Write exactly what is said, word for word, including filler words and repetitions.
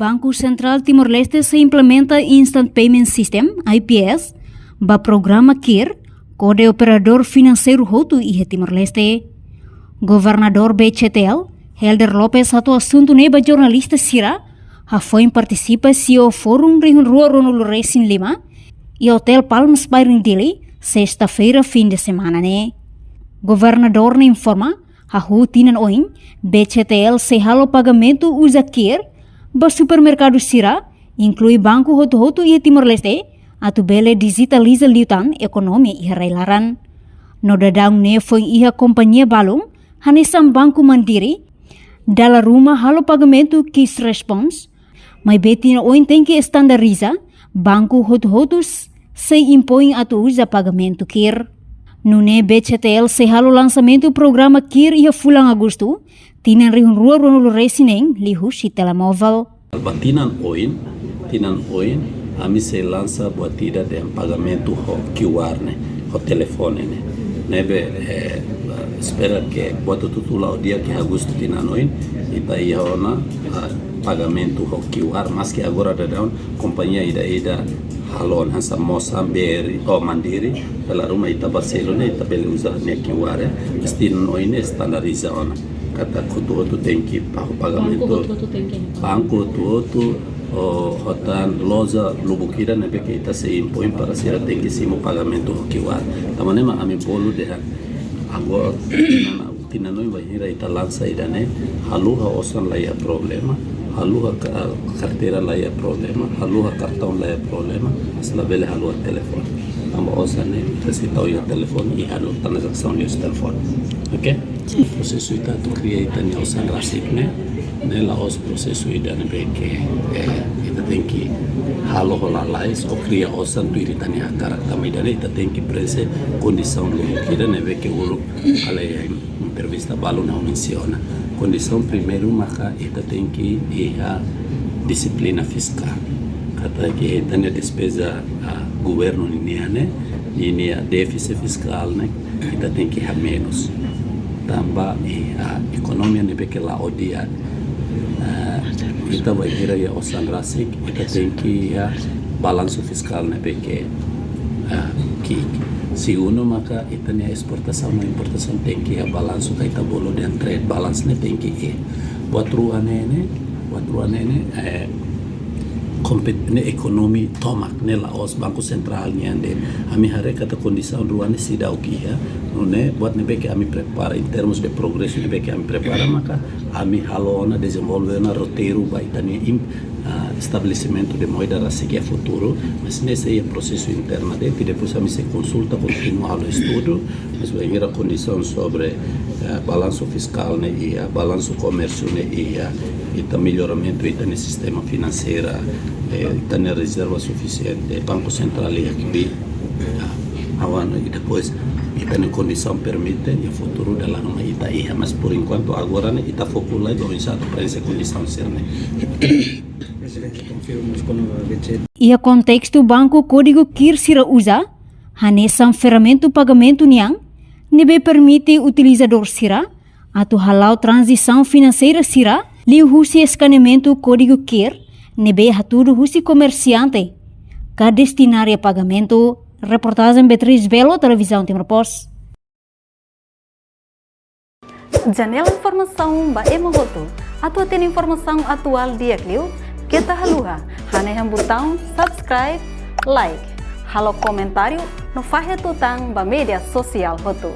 Banku Sentrál Timor-Leste sei implementa Instant Payment System, I P S, ba programa KIR, kode operadór finanseiru hotu iha Timor-Leste. Governadór B C T L, Helder Lopes, hato'o asuntu ne'e ba jornalista sira, hafoin partisipa C E O Forum rihun rua ruanulu resin lima, iha Hotel Palm Spire Dili, sesta-feira fin de semana ne'e. Governadór ne'e informa, hahú tinan oin, B C T L sei halo pagamentu uza KIR ba supermerkadu sira, inklui banku hotu-hotu iha Timor-Leste, atu bele dijitaliza liután ekonomia iha rai-laran. No daudaun ne'e foin iha kompañia balun, hanesan Banku Mandiri, dala ruma halo pagamentu cash response, maibé tinan oin tenke estandariza, banku hotu-hotu sei impoin atu uza pagamentu KIR. Nune'e B C T L sei halo lansamentu programa KIR iha fulan Agostu, tinan rihun rua ruanulu resin neen, liuhusi telemóvel. Ba tinan oin, tinan oin, ami sei lansa buat ida dehan pagamentu ho Q R ne'e, ho telefone ne'e. Ne'ebé, eh, espera ke buat hotu-hotu la'o di'ak iha Agostu tinan oin, ita iha ona, ah, pagamentu ho Q R, maski agora daudaun kompañia ida-ida halo ona, hanesan Mosan, B R, oh, Mandiri, dala ruma ita ba selu ne'e, ita bele uza nia Q R, eh. Maibé tinan oin ne'e estandariza ona. Katak hotu-hotu tenke pa-, pagamentu. Banku hotu-hotu tenke. Banku hotu-hotu, oh, ho tan loja lubuk ida ne'ebé ke ita sei impoin para sira tenke simu pagamentu ho Q R. Tanba ne'e mak ami bolu dehan agora tinan oin bainhira ita lansa ida-ne'e, haluha osan la iha problema, haluha ka-, karteira la iha problema, haluha kartaun la iha problema, mas labele haluha telefone. Tanba osan ne'e, ita sei tau iha telefone, i halo tranzasaun iha telefone. Oke? Prosesu ita atu kria ita-nia osan rasik ne'e, ne'e la'ós prosesu ida ne'ebé ke, eh, ita tenke halo ho lalais, ou kria osan tuir ita-nia hakarak, tanba ida-ne'e ita tenke prenxe kondisaun lubuk ida ne'ebé ke uluk, kala iha entrevista balun ha'u mensiona. Kondisaun primeiru maka ita tenke iha dixiplina fiskál. Katak ita-nia despeza, ah, governu ninian ne'e, ninia défisit fiskál ne'e, ita tenke iha menus. Tanba iha ekonomia ne'ebé ke la'o di'ak, ah, ita bainhira iha osan rasik, ita tenke iha balansu fiskál ne'ebé ke, ah, ki'ik. Segundu maka ita-nia esportasaun no importasaun tenke iha balansu, ka ita bolu dehan trade balance ne'e tenke iha. Buat rua ne'e ne'e, buat rua ne'e ne'e, eh, kompet-, ne'e ekonomi tomak, ne'e la'ós Banku Sentrál nian de'it. Ami haree katak kondisaun rua ne'e seidauk iha. Nune'e buat ne'ebé ke ami prepara, em termos de progresu ne'ebé ke ami prepara, maka ami halo ona, dezenvolve ona roteiru ba ita-nia im-, ah, estabelesimentu de moeda rasik iha futuru, mas ne'e sei iha prosesu interna de'it, i depois ami sei konsulta, kontinua halo estudu, mas bainhira kondisaun sobre, eh, balansu fiskál ne'e iha, balansu komérsiu ne'e iha, ita melloramentu ita-nia sistema finanseira, eh, ita-nia rezerva sufisiente, Banku Sentrál iha kbi, ah, awan, i depois ita-nia kondisaun permite, iha futuru dala ruma ita iha, mas por enkuantu agora ne'e ita foku lai ba oinsá atu prenxe kondisaun sira-ne'e. Prezidente konfirma kona-ba B C. Iha kontestu banku kódigu KIR sira uza, hanesan ferramentu pagamentu nian, ne'ebé permite utilizadór sira atu hala'o tranzasaun finanseira sira, liuhusi eskaneamentu kódigu KIR, ne'ebé hatudu husi komersiante ka destináriu pagamentu. Reportajen Beatriz Belo, Televizaun Timor Post. Janela informasaun ba ema hotu. Atu hatene informasaun atuál di'ak liu, keta haluha hanehan butaun subscribe, like, halo komentáriu, no fahe tutan ba média sosiál hotu.